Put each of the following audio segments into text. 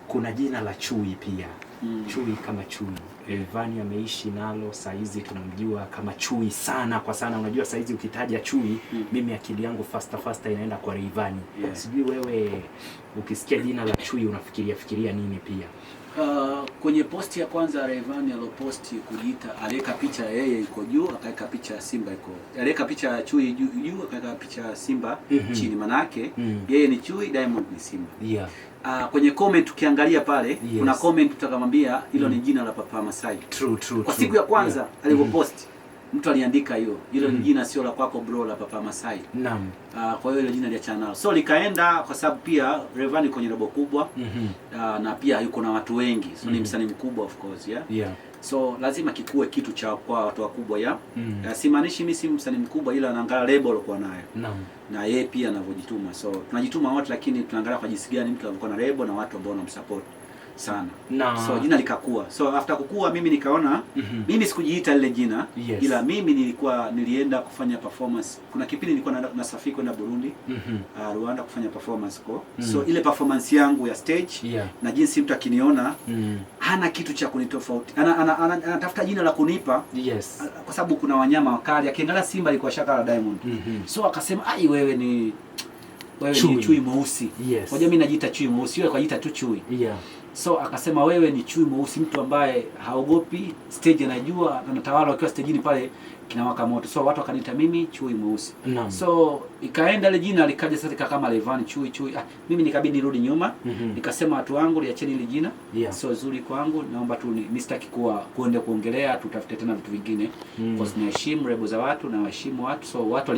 Kuna jina la Chui pia. Chui kama Chui. Rayvanny ameishi nalo, saizi tunamjua kama Chui sana kwa sana. Unajua saizi ukitaja Chui, mimi akili yangu faster faster inaenda kwa Rayvanny. Sijui wewe ukisikia jina la Chui unafikiria fikiria nini pia? Kwenye posti ya kwanza Rayvanny aloposti kujiita, aliweka picha yeye iko juu, akaweka picha ya simba iko, aliweka picha ya chui juu juu, akaweka picha ya simba chini, manake yeye ni chui, Diamond ni simba. Kwenye comment ukiangalia pale, kuna comment utakamwambia hilo ni jina la Papa Masai. True, true, Kwa true. Siku ya kwanza alivyopost, mtu aliandika hiyo, "Hilo ni jina sio la kwako bro, la Papa Masai." Kwa hiyo hilo jina liachana nalo. So likaenda kwa sababu pia Rayvanny kwenye lebo kubwa, na pia yuko na watu wengi, so ni msanii mkubwa of course, yeah. So lazima kikuwe kitu cha kwa watu wakubwa, yeah. Simaanishi mimi si msanii mkubwa, ila naangalia lebo alikuwa nayo na yeye pia anavyojituma. So tunajituma wote, lakini tunaangalia kwa jinsi gani mtu alivyokuwa na lebo na watu ambao wanamsupport sana. So jina likakua. So after kukua, mimi nikaona mimi sikujiita lile jina, ila mimi nilikuwa nilienda kufanya performance. Kuna kipindi nilikuwa nasafiri kwenda Burundi, Rwanda kufanya performance ko. So ile performance yangu ya stage na jinsi mtu akiniona hana kitu cha kunitofauti, anatafuta jina la kunipa kwa sababu kuna wanyama wakali. Akiangalia simba alikuwa shaka la Diamond. So akasema, "Ai, wewe Chui. Ni chui mweusi." Unajua mimi najiita chui mweusi, yeye akajiita tu chui. So akasema, "Wewe ni chui mweusi, mtu ambaye haogopi stage, anajua anatawala, akiwa stejini pale kinawaka moto." So watu wakaniita mimi chui mweusi. So ikaenda ile jina likaja sasa likakaa kama Rayvanny chui chui. Ah, mimi nikabidi nirudi nyuma. Nikasema, "Watu wangu, liacheni hili jina. Sio zuri kwangu, naomba tu mimi sitaki kuwa kuende kuongelea, tutafute tena vitu vingine." Kwa sababu naheshimu lebo za watu na waheshimu watu. So watu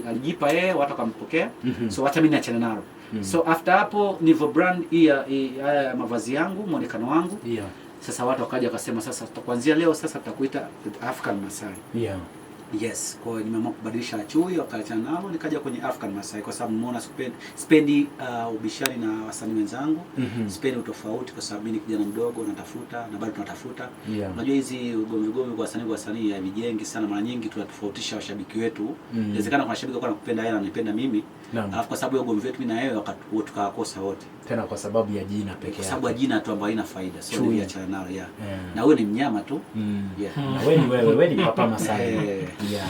alijipa yeye, watu wakampokea. So wacha mimi niachane nalo. So after hapo nilivyo brand hii haya mavazi yangu, muonekano wangu. Sasa watu wakaja wakasema, "Sasa kuanzia leo sasa tutakuita African Masai." Yes, kwa hiyo nimeamua kubadilisha chui, wakaachana nalo, nikaja kwenye African Masai kwa sababu nimeona sipendi ubishani na wasanii wenzangu. Sipendi utofauti kwa sababu mimi ni kijana mdogo natafuta na bado tunatafuta. Unajua hizi ugomvi ugomvi kwa wasanii havijengi sana, mara nyingi tunatofautisha washabiki wetu. Inawezekana kuna shabiki alikuwa anakupenda yeye na ananipenda mimi. Alafu kwa sababu ya ugomvi wetu mimi na yeye tukawakosa wote. Tena kwa sababu ya jina peke Kwa sababu ya yake. Jina tu ambayo haina faida. So Chui. niliachana nalo, yeah. Na wewe ni mnyama tu. Na wewe ni wewe, wewe ni Papa Masai. Eh. Yeah.